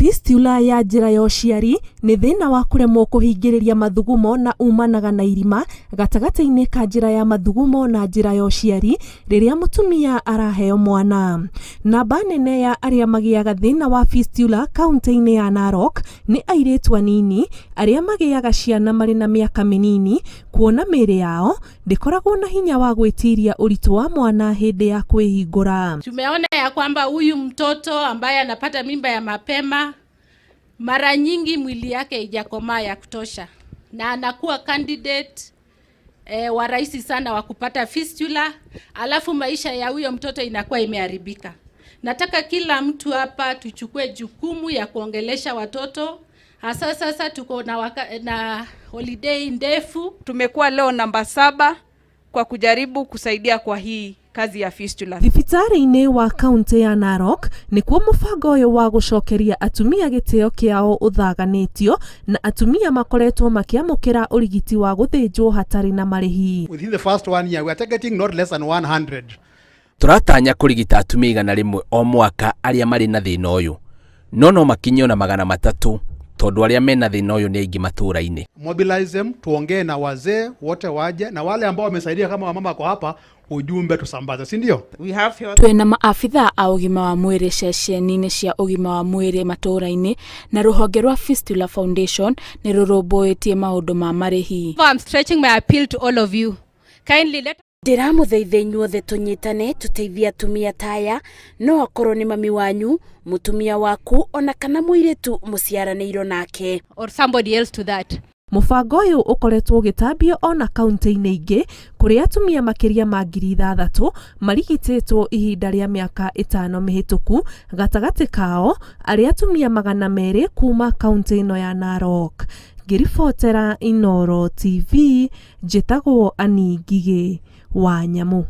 Fistula ya njĩra ya ũciari nĩ thĩna wa kũremwo kũhingĩrĩria mathugumo na umanaga na irima gatagatĩ-inĩ ka njĩra ya mathugumo na njĩra ya ũciari rĩrĩa mũtumia araheo mwana. Namba nene ya arĩa magĩaga thĩna wa fistula kaunti-inĩ ya Narok nĩ airĩtu anini arĩa magĩaga ciana marĩ na mĩaka mĩnini kuona mĩĩrĩ yao ndĩkoragwo na hinya wa gwĩtiria ũritũ wa mwana hĩndĩ ya kwĩhingũra. Tumeona ya kwamba huyu mtoto ambaye anapata mimba ya mapema mara nyingi mwili yake haijakomaa ya kutosha, na anakuwa candidate wa rahisi sana wa kupata fistula, alafu maisha ya huyo mtoto inakuwa imeharibika. Nataka kila mtu hapa tuchukue jukumu ya kuongelesha watoto, hasa sasa tuko na holiday ndefu. Tumekuwa leo namba 7 kwa kujaribu kusaidia kwa hii kazi ya fistula. Thibitarĩ-inĩ wa kaunti ya Narok nĩkuo mũbango ũyũ wa gũcokeria atumia gĩtĩo kĩao ũthaganĩtio na atumia makoretwo makĩamũkĩra ũrigiti wa gũthĩnjwo hatarĩ na marĩhi. Within the first one year, we are targeting not less than 100. Tũratanya kũrigita atumia 100 o mwaka arĩa marĩ na thĩna ũyũ, no no makinye ona 300 tondũ arĩa mena thĩna ũyũ nĩ aingĩ matũũra-inĩ. Mobilize them, tuongee na wazee wote waje na wale ambao wamesaidia kama wamama kwa hapa, ujumbe tusambaze, si ndio? We have health Twĩna maabithaa a ũgima wa mwĩrĩ ceceni-inĩ cia ũgima wa mwĩrĩ matũũra-inĩ na rũhonge rwa Fistula Foundation nĩ rũrũmbũĩtie maũndũ ma marĩhi. I'm stretching my appeal to all of you. Kindly let Ndĩramũthaitha inyuothe tũnyitane tũteithie atumia ta aya, no akorwo nĩ mami wanyu, mũtumia waku ona kana mũirĩtu mũciaranĩirwo nake. Or somebody else to that. Mũbango ũyũ ũkoretwo ũgĩtambio ona kaunti-inĩ ingĩ kũrĩa atumia makĩria ma 6,000 marigitĩtwo ihinda rĩa mĩaka 5 mĩhĩtũku, gatagatĩ kao arĩ atumia 200 kuma kaunti ĩno ya Narok. Ngĩribotera Inooro TV, njĩtagwo Annie Ngigĩ wa Nyamũ.